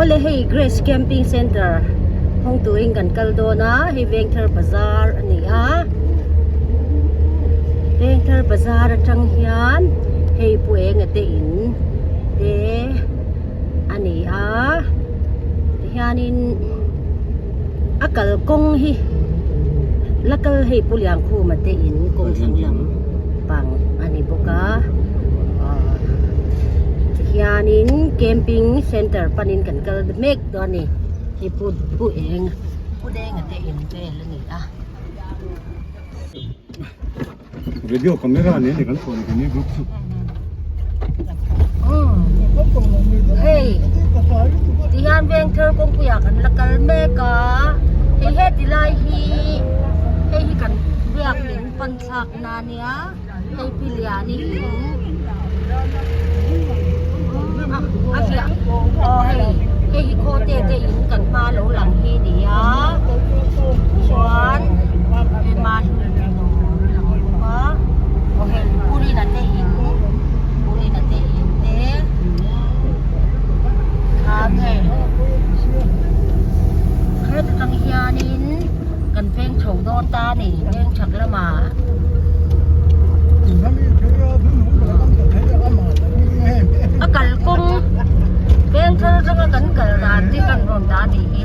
Awle hei Grace Camping Centre hawng turin kan kal dawn a, hei Vengthar Bazar a ni a. Vengthar Bazar atang hian hei Pu Enga te in te a ni a, tihianin a kalkawng hi la kal hei Pu Liankhuma te in kawng thlang lam pang a ni bawk a ahh tihianin camping center panin kan kal mek dawn a ni hei pu pu eng pu denga te in vel a ni a. Video camera nen kan phone kan ni group chu. Hei tihian vengthar kawngpuiah kan la kal mek a hei heti lai hi hei hi kan biakin pan thlak na ania hei pi liani in a fiah aw hei hei hi khaw te te in kan hma lo lang hi nia chuan hei hma hi. Aw hei purina te in purina te in te khan hei heta tang hianin kan veng chho dawn ta a ni veng chhak lamah. A kalkawng veng thar atanga kan kal dan te kan rawn dah a nih hi.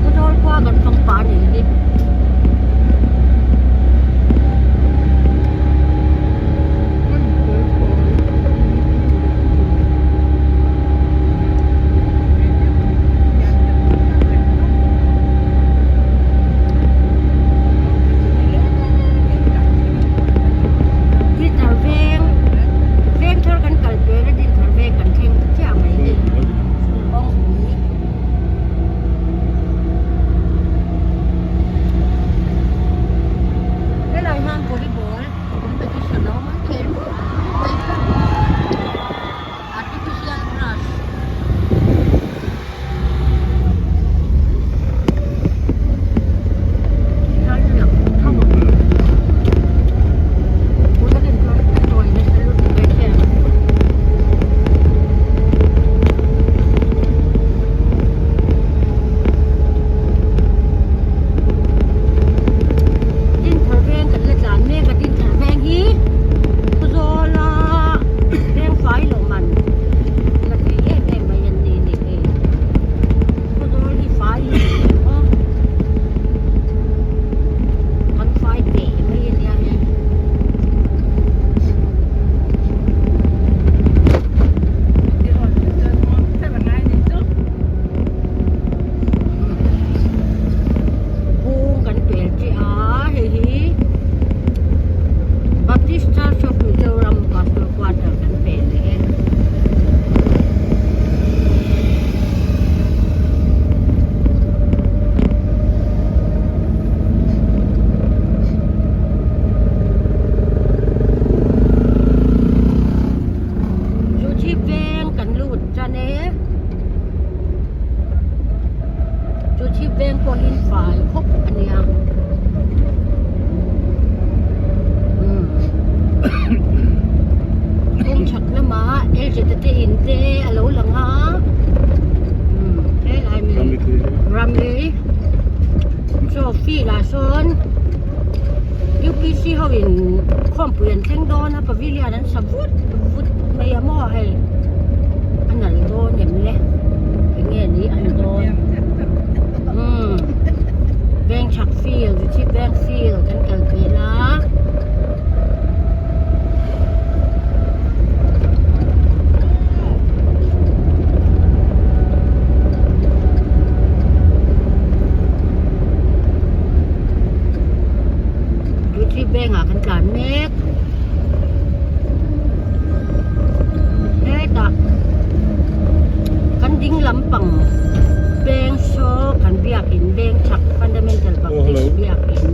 Khawzawl khua kan fang pah a nih hi. Dinthar veng veng thar kan kal pe a dinthar veng kan thleng chiah mai hi kawngpui helai hian volleyball competition a awm a khel mup mup mai artificial grass. Dinthar veng kan la tlan mek a Dinthar veng hi Khawzawla veng fai loh man la thei em em mai an ni ni hei Khawzawl hi fai hi ni em aw kan fai teh mai a nia hei. Bung kan pel che a hei hi Baptist Church of Mizoram Pastor Quarter kan pel leh e. Chu chhip veng kan lut tan e. Chu chhip veng pawh hi fai khawp a nia. Kawng chhak lamah Elzeta te in te a lo lang a. Helai mi ramri chaw field ah sawn UPC ho in khawmpui an thleng dawn a pavilion an sa vut vut mai a maw hei. A nal dawn em le enge ni an dawn umm veng chhak field chu chhip veng field kan kal vel a. vengah kan tlan mek. Hetah kan ding lampang peng saw kan biakin veng chhak fundamental baptist biakin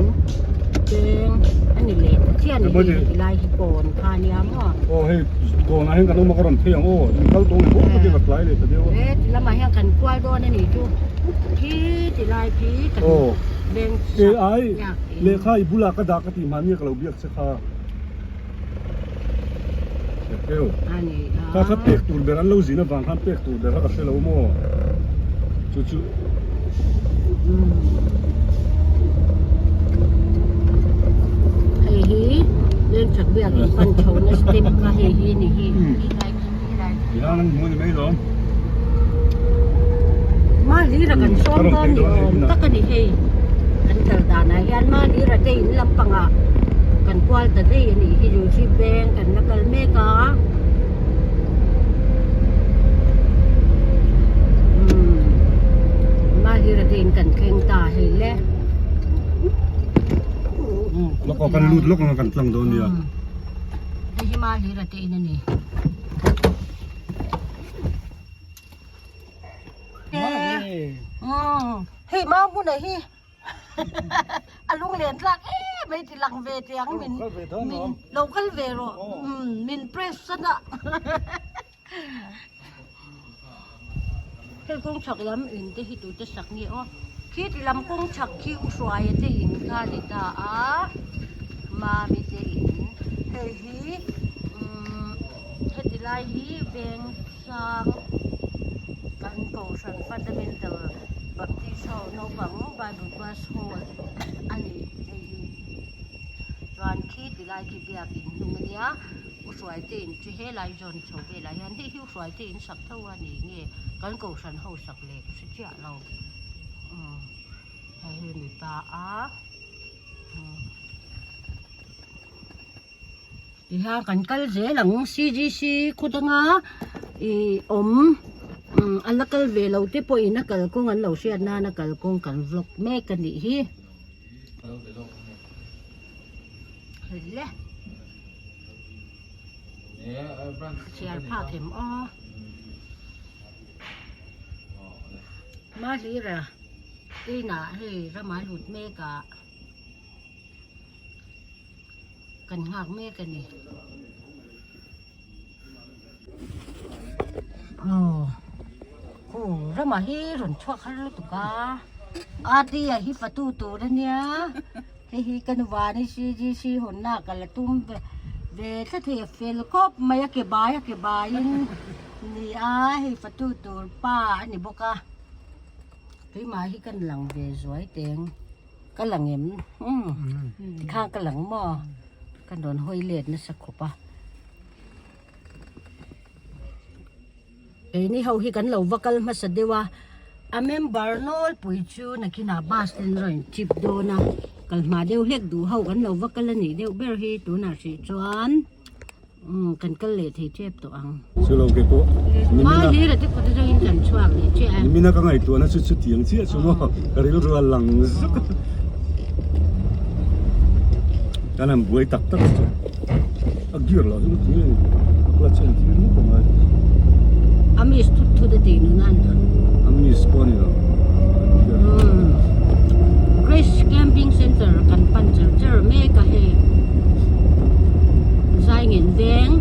peng a ni leh ta chiah a ni hei heti lai hi kawn kha a nia maw. Aw hei kawnah hian kan awm a ka rawn phei ang aw in kal tawng leh bawk takin a tlai leh ta deuh a. Heti lamah hian kan kual dawn a nih chu khi ti lai khi kan veng chhak biakin. Lehkha i bulah ka dah ka tih hmah nia ka lo biak che kha. Kha kha pek tur ber an lo zin avang khan pek tur ber kha ka hre lo maw chu chu. Hei hi lengchak biak in pan chho na step kha hei hi ni hi. Tihian an hmu a ni mai lawm. Mahni kan sawm dawn ni awm tak a ni hei. Kan kal danah hian mahni rate in lampangah kan kual ta daih a nih hi Zuhri veng kan la kal mek a. Umm mahni rate in kan thleng ta hei le. Lawk aw kan lut lawk ang a kan tlang dawn nia. Hei hi mahni rate in a ni. Hei mau hmunah hi a lunglen tlak em mai ti lang ve teh ang min min lo kal ve rawh min press san a hei kawng chhak lam in te hi tute sak nge aw khi ti lam kawng chhak khi u hruaia te in kha a ni ta a mami te in hei hi umm heti lai hi veng Sang kan Kohhran Fundamental Baptist ho naupang Bible class hall a ni hei hi chuan khi ti lai khi biakin hnung a nia u hruaite in chu helai zawn chho velah hian hei hi u hruaite in sak tho a ni nge kan Kohhran ho sak leh ka hre chiah lo umm hei hi mipa a umm. Tihian kan kal zel ang CGC khaw danga ih awm umm a la kal ve lo te pawhin a kalkawng an lo hriat nan a kalkawng kan vlog mek a nih hi. Le chhiar phak em aw Mahlira inah hei ramah lut mek ah. Kan nghak mek a ni. Aw khu ramah hi rawn chhuak har lutuk a. Ati-a hi fatu tur a nia. Hei hi ka nuvani CGC hawnna ka la tum ve ve tlat hei a fel khawp mai a ke bai a ke baiin ni a hei fatu tur pa a ni bawk a. Keimah hi kan lang ve zuai teng. Ka lang em umm tikhan ka lang maw ka rawn hawi let nasa khawp a keini ho hi kan lo va kal hmasa deuh a a member nawlpui chu nakinah bus te an rawn chip dawn a kal hma deuh hlek duh ho kan lo va kal a nih deuh ber hi tunah hrih chuan. Umm kan kal leh thei tep tawh ang. Chu lo ke pawh Nimina hlir te kawt atangin kan chhuak leh chiah a. Nimina ka ngaihtuahna chu chutiang chiah chu maw ka rilru a lang zuk a. Kan han buai tak tak chu a gear lah hi nge ni a clutch a entir ngawt ang ai. A miss thut thut a tih nun a. A miss pawh a ni lo. Umm Grace Camping Center kan pan char char mek a hei Zaingen veng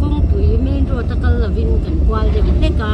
kawngpui main road a kal lovin kan kual deuh hlek a.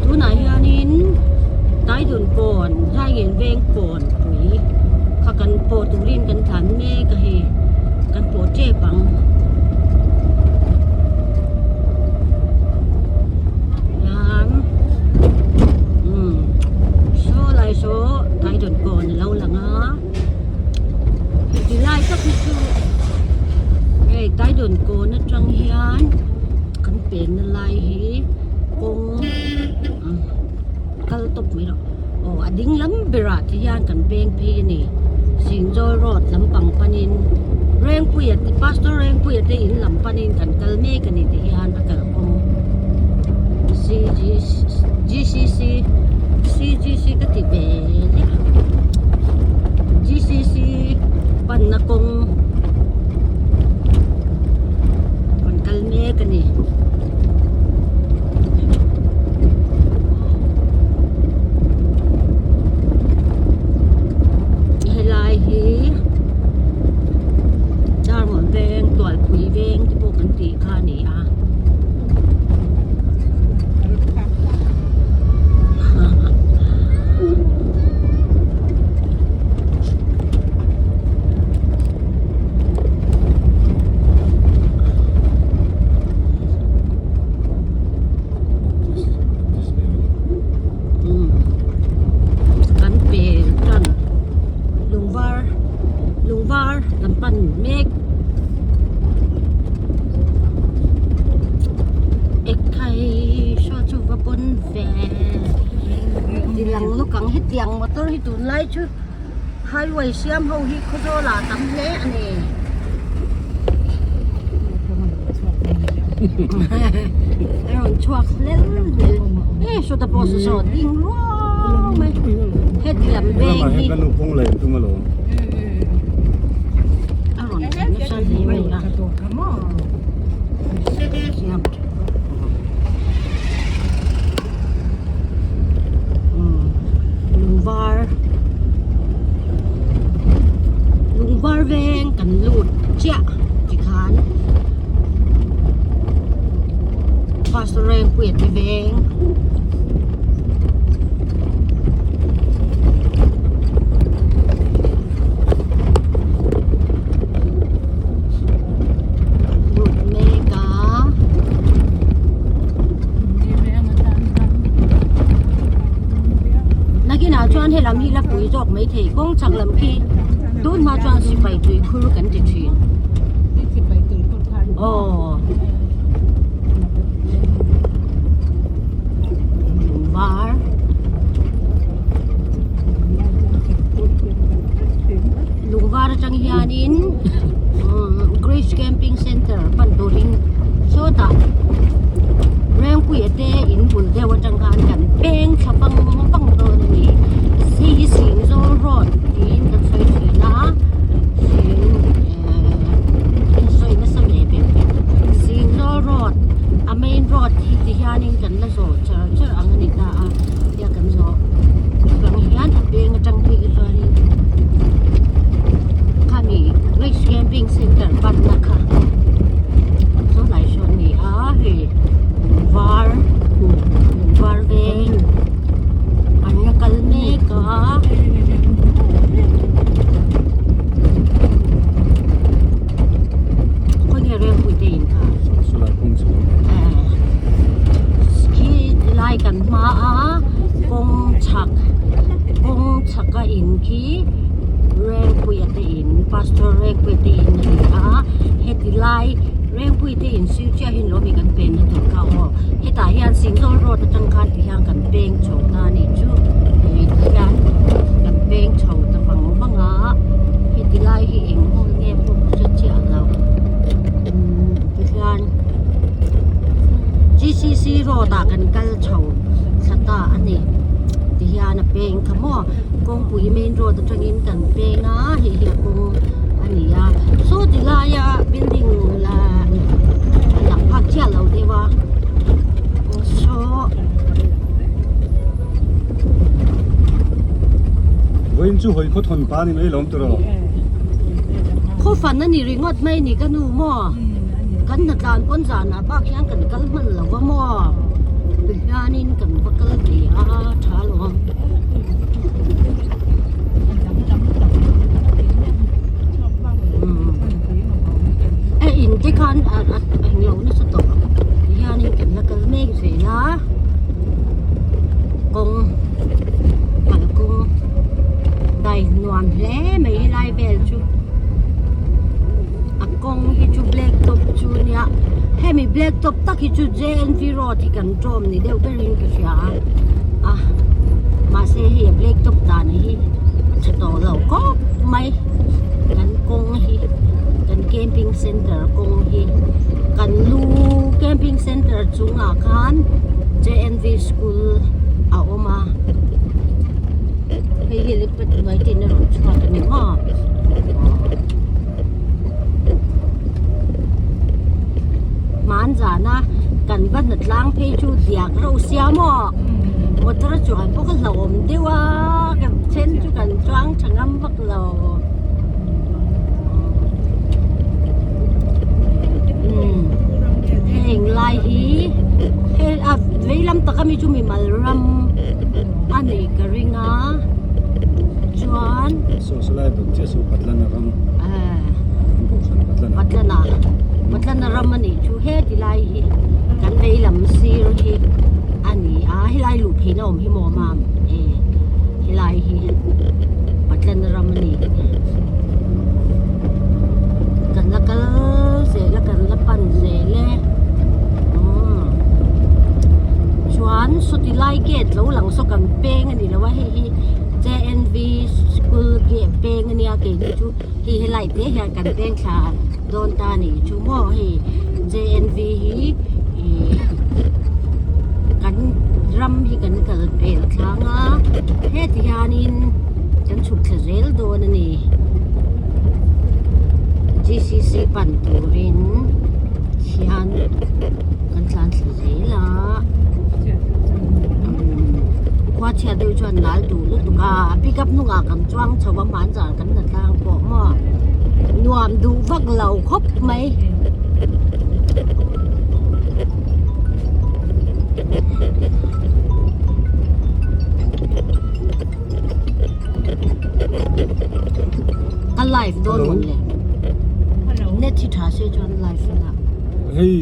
Tunah hianin Taidun kawn Zaingen veng kawn pui kha kan pawh turin kan thlan mek a hei kan pawh tep ang. Hian umm saw lai saw Taidun kawn a lo lang a. hmalam berah te hian kan peng phei a ni Singzawl road lampang panin Rengpuia te Pastor Rengpuia te in lam panin kan kal mek a ni ti hian a kalkawng GCC CGC ka ti ve lek a GCC panna kawng kan kal mek a ni. Helai hi Darngawn veng Tualpui veng te pawh kan tih kha a ni a. Kan pel tan lungvar lungvar kan pan mek ekhai saw chu va pawn ve tilang lawk ang hetiang motor hi tunlai chu Highway siam ho hi Khawzawl ah tam hle a ni. A rawn chhuak hlel hlel. E sawta pawh saw saw ding ruau mai. Hetiang veng hi. Ka nu kawng leh tum alawm. A rawn tlan nasa hle mai a. Siam. Lungvar lungvar veng kan lut chiah tikhan pastor Rengpuia te veng lut mek a. Nakinah chuan helam hi la pui zawk mai thei kawng chak lam khi tun hma chuan sipai tui khur kan ti thin aw var lungvar atang hianin Grace Camping Center pan turin sawtah Rengpuia te in bul deuh atang khan kan peng thla pang pang dawn a ni hei hi Singzawl road tiin kan sawi thin a sing eh in sawi nasa ve ve ve Singzawl road a main road hi ti hianin kan la zawh char char ang a ni ta a tia kan zawh vang hian a peng atang phei hi chuanin khami Grace Camping Center panna kha saw lai sawn a ni a hei var var veng an la kal mek a. Khawnge Rengpui te in kha? Khi lai kan hma a kawng chhak kawng chhak a in khi Rengpuia te in Pastor Rengpuia te in a ni a heti lai Rengpui te in siu chiah hi lawmi kan pen na tur kha aw hetah hian Singzawl road atang khan ti hian kan peng chho ta a nih chu hei ti hian kan peng chho ta vang vang a heti lai hi eng hmun nge pawh ka hre chiah lo umm ti hian G_c_c road ah kan kal chho thla ta a ni ti hian a peng kha maw kawngpui main road atangin kan peng a hei hi a kawng a ni a saw ti laia building la a lang phak chiah lo deuh a saw Vawiin chu hawi khaw thawn pa ni mai lawm tawh rawh. Khaw fan a ni ringawt mai ni ka nu maw kan hna tlan pawn zanah bak hian kan kal hman lo va maw tihianin kan va kal ve a tha lawm. E in te khan a englo nasa tawh tihianin kan la kal mek zel a kawng kalkawng dai nuam hle mai helai vel chu a kawng hi chu black top chu nia hemi black top tak hi chu J N V road hi kan tawm ni deuh berin ka hria a. Mahse hei a black top dan hi a tha tawh lo khawp mai kan kawng hi kan camping center kawng hi kan lu camping center chungah khan J_N_V school a awm a hei hi helipad hnuai te in a rawn chhuak a ni maw. Hmanzana kan va hna tlang phei chu diak reuh sia maw motor a chuan pawh ka hlauhawm deuh a ka then chu kan chuang tha ngam vak lo umm heng lai hi he a vei lam tak ami chu mimal ram a nih ka ring a chuan. Saw salai dawt chiah saw Patlana ram. Patlana Patlana ram a nih chu he ti lai hi kan vei lam sir hi a ni a helai luh phei na awm hi maw mam e helai hi Patlana ram a ni kan la kal zel a kan la pan zel e chuan sawti lai gate lo lang saw kan peng a ni lo a hei hi J_N_V school gate peng a nia keini chu hei helai te hian kan peng thla dawn ta a nih chu maw hei J_N_V hi ihh kan ram hi kan kal pel thlang a heti hianin kan chhuk thla zel dawn a ni G_C_C pan turin hian kan tlan thla zel a khua chhiat deuh chuan nal duh lutuk a pickup hnungah kan chuang chho a hmanzar kan la tlang pawh maw nuam duh vak lo khawp mai. Ka live dawn mawn le net hi tha se chuan live a Hei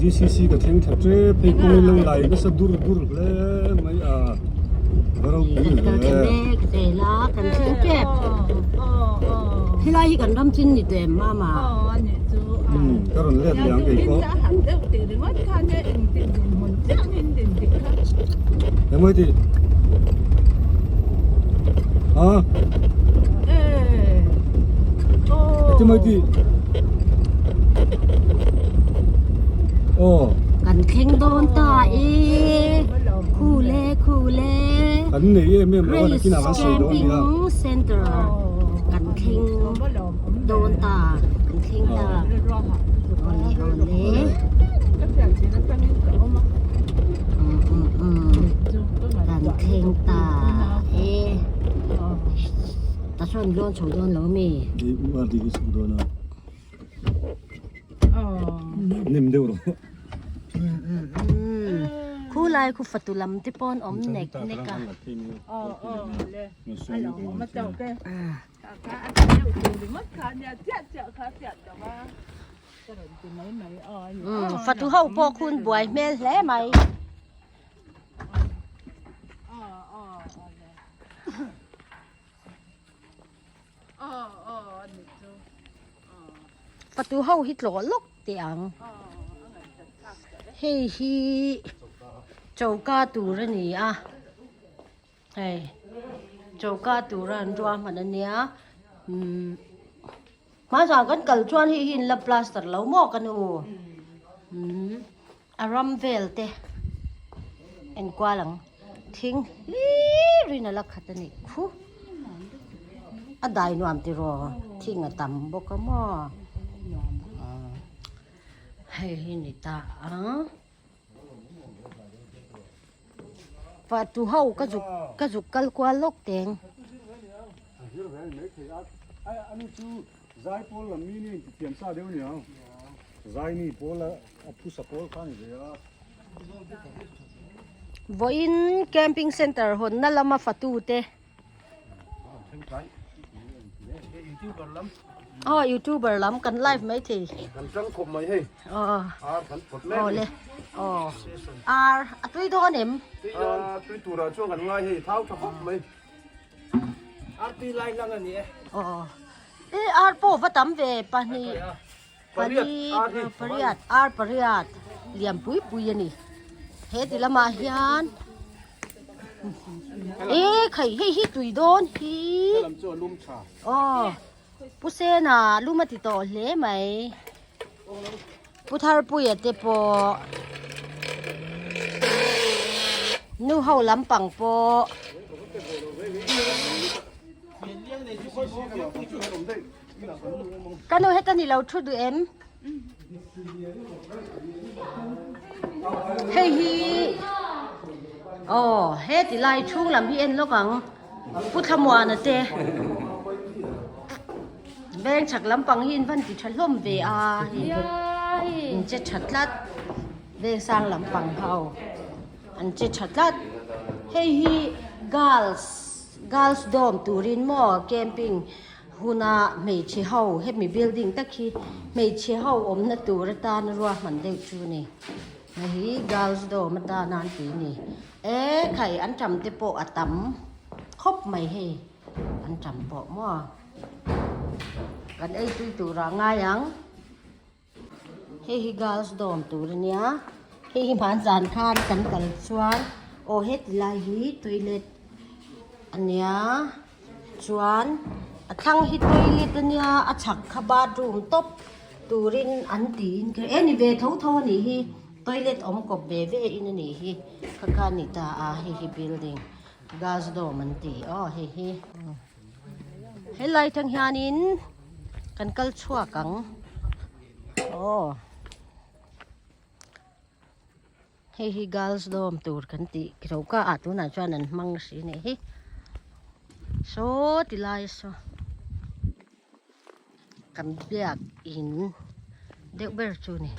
GCC ka thleng thla tep hei kawng in lo lai nasa dur dur hle mai a va ropui Kan kal hle. thla mek zel a kan thleng tep helai hi kan ram chin ni teh mama. Ka rawn let leh ang kei pawh. Engmai tih? Ha? Engmai tih? Aw. Kan thleng dawn ta e khu le khu le. Kan nei em em lo a nakinah kan sawi dawn nia. Camping Center kan thleng dawn ta kan thleng ta awle awle kan thleng ta e ta chuan lawn chho dawn lo mi chho dawn a nem deuh rawh khu lai khu fatu lam te pawn awm nek nek a Fatu ho pawh khun buai hmel hle mai. Fatu ho hi tlawh lawk teh ang. Hei hi choka tur a ni a. Hei choka tura an ruahman a nia umm hmazah kan kal chuan hei hi in la plaster lo maw ka nu umm a ram vel te enkual ang thing hlir in a la khat a nih khu a dai nuam tiraw thing a tam bawk a maw hei hi ni ta ang. Fah tu ho ka zuk ka zuk kal kual lawk teng. Vawiin camping center hawnna lama fatu te. Aw youtuber lam kan live mai thei. Kan tang khawp mai hei. Aw. Ar kan phawt mek. Aw le. Aw. Ar a tui dawn em? Tui dawn. Tui turah chuan kan ngai hei thau tha khawp mai. Ar tui lai hlang a ni e. Aw. E ar pawh va tam ve pahnih. Pali pariat ar pariat lian pui pui a ni. He ti lamah hian. E khai hei hi tui dawn hi. Helam chu a lum tha. Aw Pu Sena lum a ti tawh hle mai. Pu Tharpuia te pawh nu ho lampang pawh. Ka nu heta ni lo thu duh em? Hei hi aw he ti lai chhung lam hi en lawk ang Pu Thlamuana te veng chhak lampang hi in van ti tha hlawm ve a in che tha tlat veng sang lampang ho an che tha tlat hei hi girls girls dorm turin maw camping Huna hmeichhe ho hemi building tak hi hmeichhe ho awmna tur atana ruahman deuh chu a ni. Hei hi girls dorm atana an tih a ni. E khai an tam te pawh a tam khawp mai hei an tam pawh maw kan ei tui turah a ngai ang. Hei hi girls dorm tur a nia hei hi hmanzan khan kan kal chuan aw heti lai hi toilet a nia chuan a thlang hi toilet a nia a chhak kha bathroom tawp turin an tiin ka e ni ve tho tho a nih hi toilet awm kawp ve ve in a nih hi kha kha a ni ta a hei hi building girls dorm an ti aw hei hi. Helai tang hianin kan kal chhuak ang aw hei hi girls dorm tur kan tih choka ah tunah chuan an hmang si a nih hi saw ti lai saw kan biak in deuh ber chu a ni.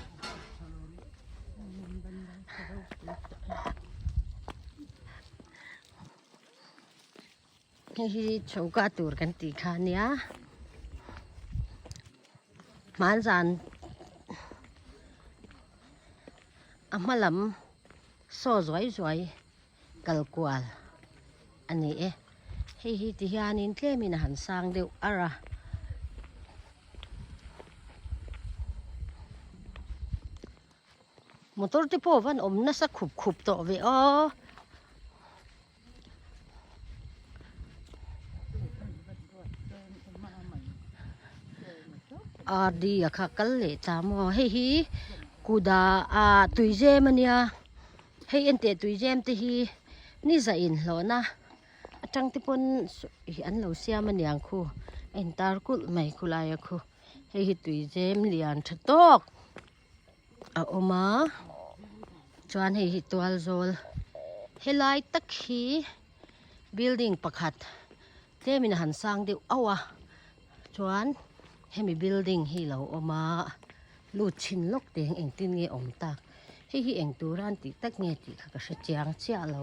Hei hi choka tur kan tih kha a nia hmanzan a hma lam saw zuai zuai kal kual a ni e hei hi ti hianin tlemin a han sang deuh arh a. Motor te pawh van awm nasa khup khup tawh ve aw. RD a kha kal leh ta maw hei hi kuda ah tuizem a nia hei enteh tuizem te hi ni zah inhlawhna atang te pawn an lo siam a niang khu a intar kulh mai khulai a khu hei hi tuizem lian tha tawk. a awm a chuan hei hi tual zawl helai tak hi building pakhat tlemin a han sang deuh auh a chuan hemi building hi lo awm a lut chhin lawk te hi engtin nge awm tak hei hi eng tura an tih tak nge tih kha ka hre chiang chiah lo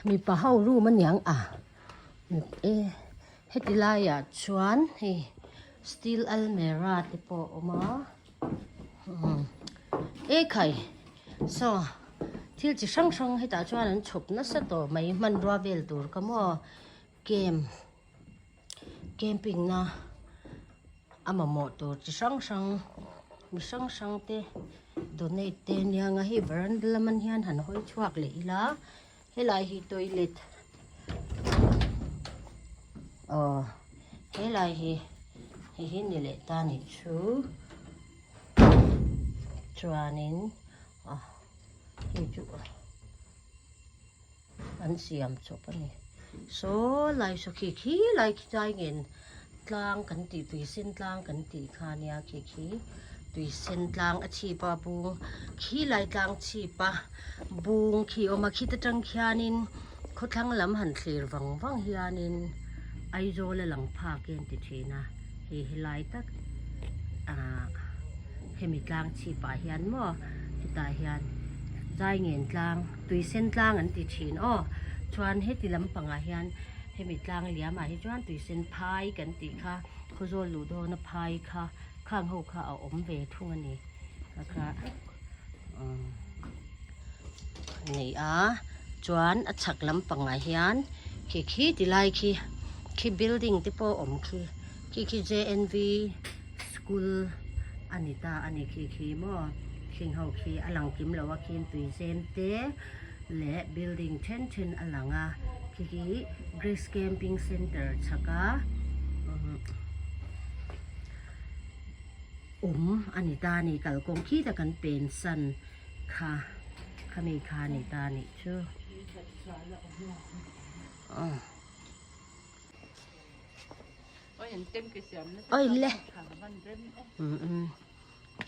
mipa ho room aniang a e heti laiah chuan hei. Steel almera te pawh a awm a ekhai saw thil chi hrang hrang hetah chuan an chhawp nasa tawh mai hmanrua vel tur ka maw camp camping na a mamawh tur chi hrang hrang mi hrang hrang te donate te ania nga hei veranda lam hian han hawi chhuak leh ila helai hi toilet aw helai hi hei hi ni leh ta nih chu chuanin ah hei chu an siam chawp a ni saw lai saw khi khi lai khi tlai ngen tlang kan tih tui sen tlang kan tih kha nia khi khi tui sen tlang a chhip a bung khi lai tlang chhip a bung khi a awm a khita tang khianin khawthlang lam han thlir vang vang hianin Aizawl a lang phak e an ti thin a hei helai tak ah hemi tlang chhip ah hian maw hetah hian Zaingen tlang tui sen tlang an ti thin aw chuan heti lampangah hian hemi tlang liam ah hi chuan tui sen phai kan tih kha khawzawl luh dawna phai kha khang ho kha a awm ve thung a ni a kha nei a chuan a chhak lampangah hian khi khi ti lai khi khi building te pawh awm khi khi khi J N V school a ni ta a ni khi khi maw khing ho khi a lang kim lo a khian tui zem te. leh building then then a lang a khi hi Grace Camping Centre chhaka awm a ni ta a ni kalkawng khi ta kan pen san kha khami kha a ni ta a nih chu. Oi le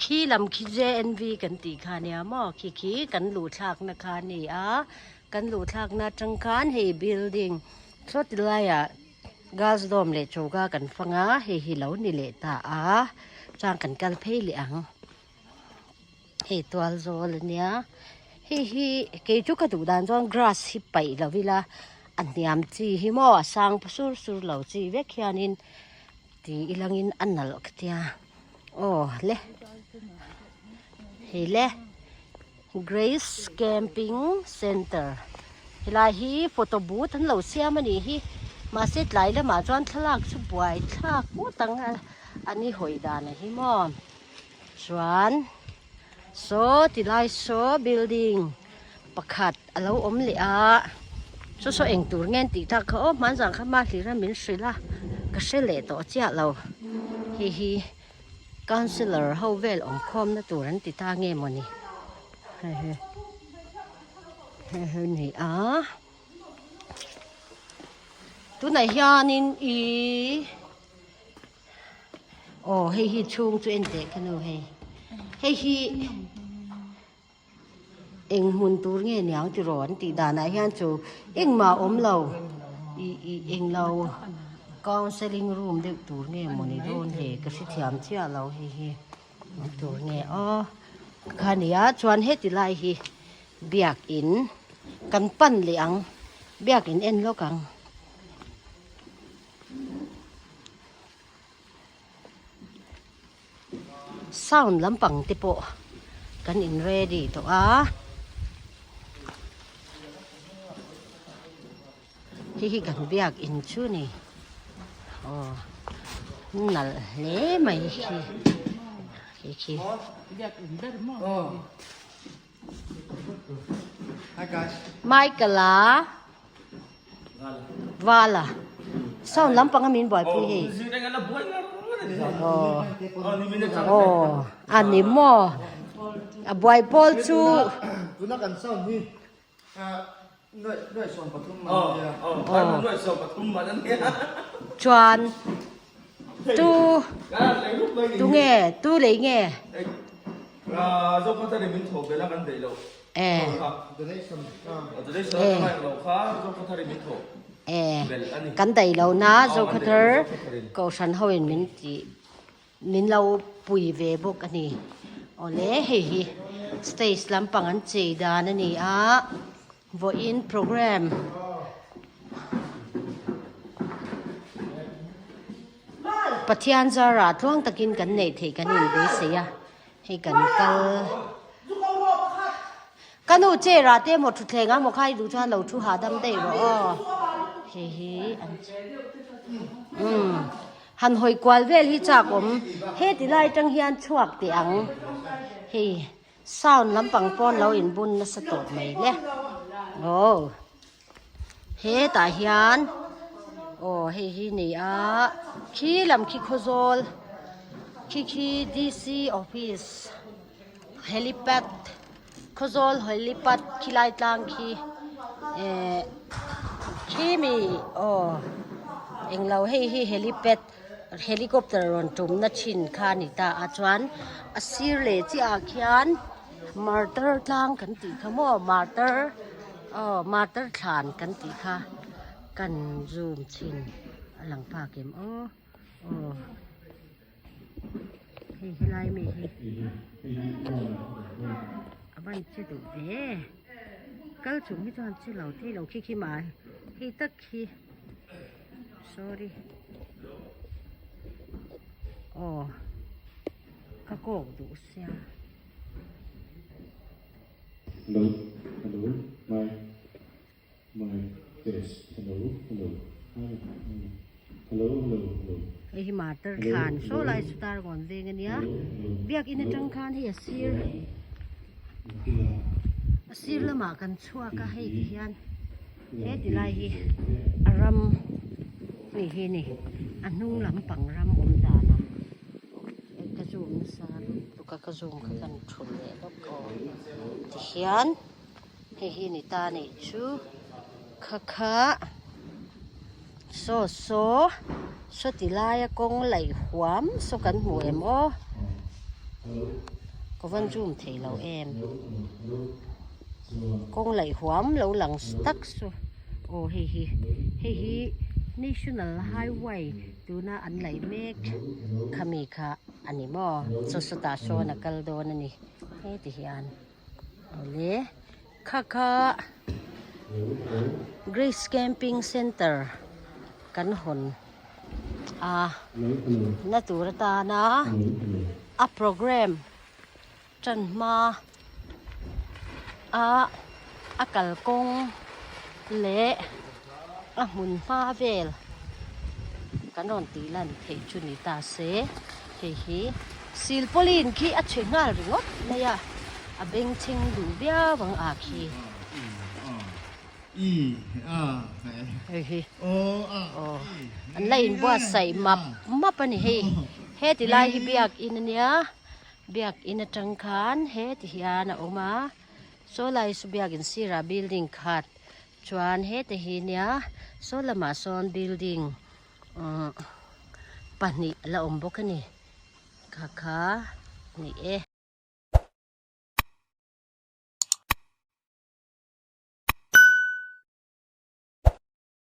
khi lam khi J N V kan tih kha nia maw khi khi kan luh thlak na kha a ni a kan luh thlak na atang khan hei building saw ti laiah girls dorm leh choka kan fang a hei hi lo ni leh ta a chuan kan kal phei leh ang. Hei tual zawl a nia hei hi kei chu ka duh dan chuan grass hi paih lo ila a hniam chi hi maw a sang sur sur lo chi vek hianin ti ilangin a nalh ka tia aw le hei le Grace Camping Centre helai hi photo booth an lo siam a nih hi mahse tlai lamah chuan thlalak chu buai thlak ngawt ang a an i hawi dan a hi maw. Chuan saw ti lai saw building pakhat a lo awm leh a saw saw eng tur nge an tih tak kha aw hmanzang kha hma hlir a min hrilh a ka hre leh tawh chiah lo hei hi councillor ho vel awm khawm na tur an ti ta nge mawni hei hi hei hi a ni a tunah hianin ihh. Aw hei hi chhung chu en teh ka nu hei hei hi eng hmun tur nge niang tiraw an tih danah hian chu engmah a awm lo ih ih englo counselling room deuh tur nge mawni dawn le ka hrethiam chiah lo hei hi eng tur nge aw kha nia chuan heti lai hi biakin kan pan leh ang biakin en lawk ang. Sound lampang te pawh kan in ready tawh a hei hi kan biak in chu a ni aw nalh hle mai hi hei khi. Michael-a Vala sound lampang a min buaipui hei aw aw a ni maw a buai pawl chu Chuan tu tunge tu lei nge? Kan daih lo na Zokhawthar Kohhran ho in min tih Min lo pui ve bawk a ni. Awle hei hi stage lampang an chei dan a ni a, vawiin program Pathian zarah tluang takin kan neih theih kan inbeisei a, hei kan kal Ka nu chair ah te emaw thutthleng ah emaw kha i duh chuan lo thu hahdam daih rawh aw. Hei hi an umm han hawi kual vel hi chak awm he ti lai atang hian chhuak teh ang hei sound lampang pawn lo in bun nasa tawh mai le aw hetah hian aw hei hi ni a khi lam khi khawzawl khi khi D_C office. Helipad Khawzawl helipad khilai tlang khi eh khi mi aw englo hei hi helipad helicopter rawn tumna thin kha a ni ta a chuan a sir leh chiah ah khian martar tlang kan tih kha maw martar aw martar thlan kan tih kha kan zoom chhin a lang phak em aw aw. Hei helai mi hi a van che duh ve kal chung hi chuan che lo thei lo khi khi mah hei tak hi sorry aw ka kawk duh sia. Hello hello my My test hello hello hi hi hello hello hello. Hei hi martar thlan saw lai chu tar rawn veng a nia biakin atang khan hei a sir. A sir lamah kan chhuak a hei ti hian he ti lai hi a ram hei hi ni a hnung lampang ram awm dan a ka zoom nasa lutuk a ka zoom kha kan thulh leh lawk aw ti hian hei hi ni ta nih chu kha kha saw saw saw ti laia kawng laih huam saw kan hmu em aw ka van zoom thei lo em kawng laih huam lo lang tak saw aw hei hi hei hi national highway tuna an laih mek khami kha a ni maw saw sawtah sawn a kal dawn a ni heti hian. Awle kha kha Grace Camping Center kan hawn a na tur atana a program tan hma a a kalkawng leh a hmun hma vel kan rawn tih lan theih chu ni ta se hei hi silpauline khi a chhe nghal ringawt mai a a bengchheng duh viau ang ah khi hei hi aw an la inbuatsaih map map a ni hei heti lai hi biakin ania biakin atang khan heti hian a awm a saw lai saw biakin sirah building khat Chuan hete hi nia saw lamah sawn building umm pahnih a la awm bawk a ni kha kha a ni e.